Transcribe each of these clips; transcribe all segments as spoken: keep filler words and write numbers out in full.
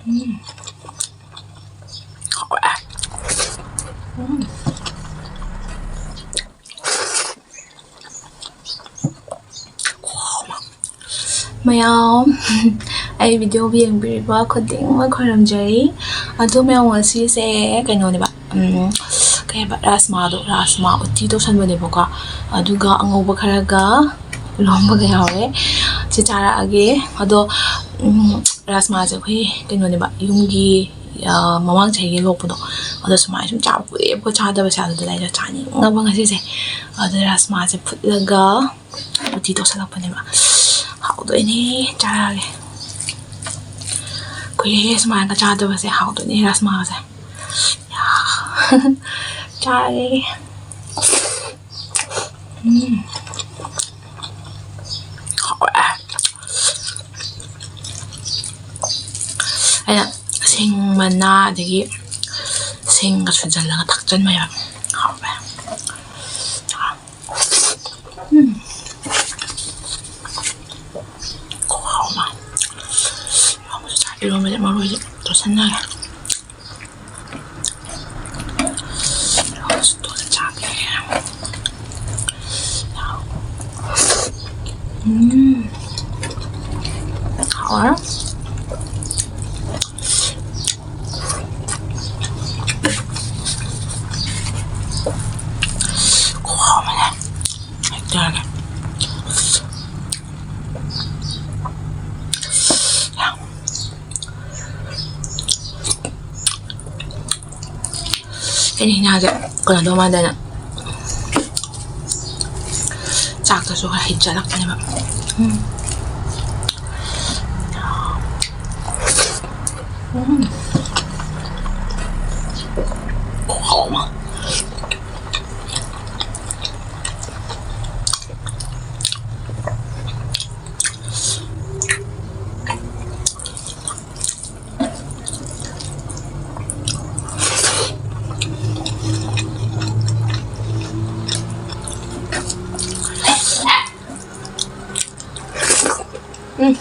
ꯎꯝ꯫ ꯍꯥꯎꯔꯦ꯫ ꯎꯝ꯫ ꯃꯌꯥꯝ, ꯑꯩ video ꯌꯦꯡꯕꯤꯔꯤꯕ ꯈꯨꯗꯤꯡꯃꯛ ꯈꯣꯏꯔꯝꯖꯔꯤ꯫ ꯑꯗꯣ ꯃꯌꯥꯝ, ꯉꯁꯤꯁꯦ ꯀꯩꯅꯣꯅꯦꯕ, ꯎꯝ, ꯀꯩ ꯍꯥꯏꯕ, ꯔꯥꯖꯃꯥꯗꯣ, ꯔꯥꯖꯃꯥ ꯎꯇꯤ ꯇꯧꯁꯟꯕꯅꯦꯕꯀꯣ꯫ ꯑꯗꯨꯒ ꯑꯉꯧꯕ ꯈꯔꯒ ꯏꯔꯣꯝꯕꯒ ꯌꯥꯎꯔꯦ꯫ ꯁꯤ ꯆꯥꯔꯛꯑꯒꯦ꯫ ꯑꯗꯣ, ꯎꯝ, ꯔꯥꯖꯃꯥꯁꯦ ꯑꯩꯈꯣꯏ ꯀꯩꯅꯣꯅꯦꯕ, ꯌꯨꯝꯒꯤ, ꯑ, ꯃꯃꯥꯡ ꯆꯍꯤꯒꯤ ꯂꯣꯛꯄꯗꯣ, ꯑꯗꯣ ꯁꯨꯃꯥꯏꯅ ꯁꯨꯝ ꯆꯥꯕ ꯀꯨꯏꯔꯦꯕꯀꯣ, ꯆꯥꯗꯕꯁꯦ꯫ ꯑꯗꯨꯗ ꯑꯩꯅ ꯆꯥꯅꯤꯡꯉꯕ ꯉꯁꯤꯁꯦ꯫ ꯑꯗꯨ ꯔꯥꯖꯃꯥꯁꯦ ꯐꯨꯠꯂꯒ ꯎꯇꯤ ꯇꯧꯁꯜꯂꯛꯄꯅꯦꯕ꯫ ꯍꯥꯎꯗꯣꯏꯅꯦ, ꯆꯥꯔꯒꯦ꯫ ꯀꯨꯏꯔꯦ ꯁꯨꯃꯥꯏꯅꯒ ꯆꯥꯗꯕꯁꯦ, ꯍꯥꯎꯗꯣꯏꯅꯦ ꯔꯥꯖꯃꯥꯁꯦ꯫ ꯆꯥꯔꯒꯦ꯫ ꯎꯝ꯫ ꯍꯥꯎꯔꯦ꯫ ꯑꯩꯅ ꯁꯤꯡ ꯃꯅꯥ ꯑꯗꯒꯤ ꯁꯤꯡꯒ ꯁꯨꯖꯜꯂꯒ ꯊꯥꯛꯆꯟꯕꯅꯦꯕ꯫ ꯍꯥꯎꯔꯦ꯫ ꯎꯝ꯫ ꯈꯨꯍꯥꯎ ꯑꯃ꯫ ꯏꯔꯣꯟꯕꯁꯦ ꯃꯔꯣꯏꯁꯦ ꯇꯣꯠꯁꯟꯅꯔꯦ꯫ ꯇꯣꯠꯂ ꯆꯥꯒꯦ꯫ ꯎꯝ꯫ ꯍꯥꯎꯔꯦ꯫ ꯈꯨꯍꯥꯎ ꯑꯃꯅꯦ꯫ ꯍꯩꯖꯔꯒꯦ꯫ ꯑꯩꯅ ꯍꯤꯟꯖꯥꯡꯁꯦ ꯀꯩꯅꯣ ꯇꯧ ꯃꯥꯟꯗꯅ ꯆꯥꯛꯇꯁꯨ ꯈꯔ ꯍꯩꯖꯜꯂꯛꯄꯅꯦꯕ꯫ ꯎꯝ꯫ ꯎꯝ꯫ ꯈꯨꯍꯥꯎ ꯑꯃ꯫ ꯎꯝ꯫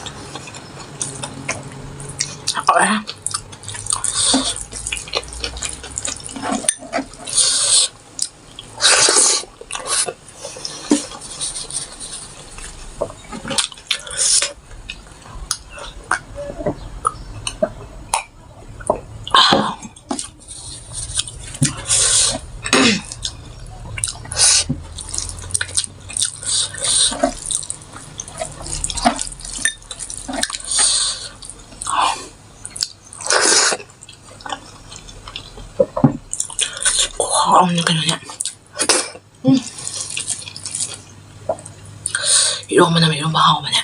ꯈꯨꯍꯥꯎ ꯑꯃꯅꯦ ꯀꯩꯅꯣꯅꯦ꯫ ꯎꯝ꯫ ꯏꯔꯣꯝꯕꯅ ꯏꯔꯣꯝꯕ ꯍꯥꯎꯕꯅꯦ꯫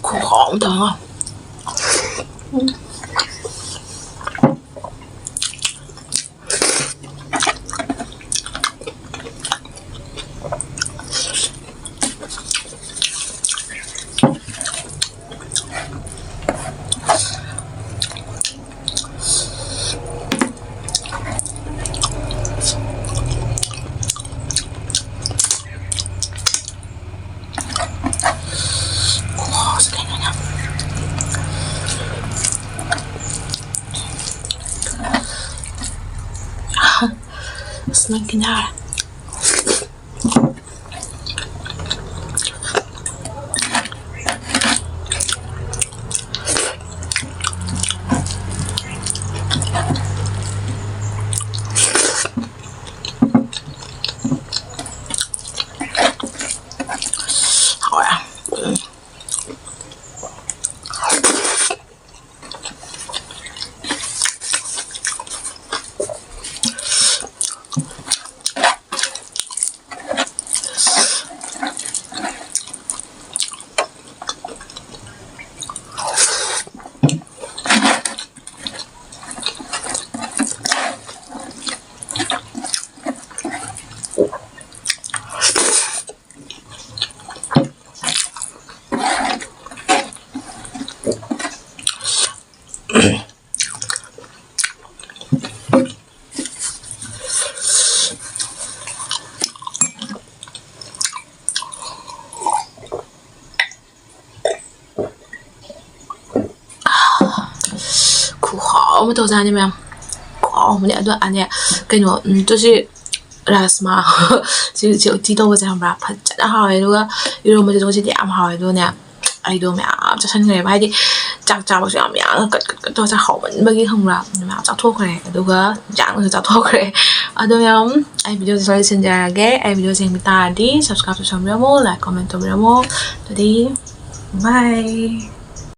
ꯈꯨꯍꯥꯎ ꯑꯃ ꯇꯧꯔꯒ꯫ ꯑꯁ, ꯅꯪ ꯀꯤꯟꯖꯥꯔꯦ꯫ ꯍꯥꯎꯔꯦ꯫ ꯎꯝ꯫ ꯇꯧꯖꯥꯅꯤ ꯃꯌꯥꯝ꯫ ꯈꯨꯍꯥꯎ ꯑꯃꯅꯦ꯫ ꯑꯗꯣ ꯑꯅꯦ ꯀꯩꯅꯣ ꯎꯝ, ꯇꯨꯁꯤ ꯔꯥꯁꯃꯥ ꯁꯤ ꯁꯤ ꯎꯇꯤ ꯇꯧꯕꯁꯦ ꯈꯪꯕ꯭ꯔꯥ, ꯐꯖꯅ ꯍꯥꯎꯋꯦ꯫ ꯑꯗꯨꯒ ꯏꯔꯣꯝꯕꯁꯦ ꯉꯁꯤꯗꯤ ꯌꯥꯝ ꯍꯥꯎꯋꯦ꯫ ꯑꯗꯨꯒꯅꯦ ꯑꯩꯗꯣ ꯃꯌꯥꯝ ꯆꯥꯁꯤꯟꯈ꯭ꯔꯦꯕ, ꯍꯥꯏꯗꯤ ꯆꯥꯛ ꯆꯥꯕꯁꯨ ꯌꯥꯝ ꯌꯥꯡꯅ ꯀꯠ ꯀꯠ ꯀꯠ ꯇꯧꯔ ꯆꯥ ꯍꯥꯎꯃꯟꯕꯒꯤ ꯈꯪꯕ꯭ꯔꯥ, ꯃꯌꯥꯝ ꯆꯥꯊꯣꯛꯈ꯭ꯔꯦ꯫ ꯑꯗꯨꯒ ꯌꯥꯡꯅꯁꯨ ꯆꯥꯊꯣꯛꯈ꯭ꯔꯦ꯫ ꯑꯗꯣ ꯃꯌꯥꯝ ꯑꯩ ꯚꯤꯗꯤꯑꯣꯁꯦ ꯁ꯭ꯋꯥꯏꯗ ꯂꯣꯏꯁꯤꯟꯖꯔꯒꯦ꯫ ꯑꯩ ꯚꯤꯗꯤꯑꯣꯁꯦ ꯌꯦꯡꯕ ꯇꯥꯔꯗꯤ subscribe ꯇꯧꯁꯟꯕꯤꯔꯝꯃꯣ, like comment ꯇꯧꯕꯤꯔꯝꯃꯣ꯫ ꯑꯗꯨꯗꯤ bye꯫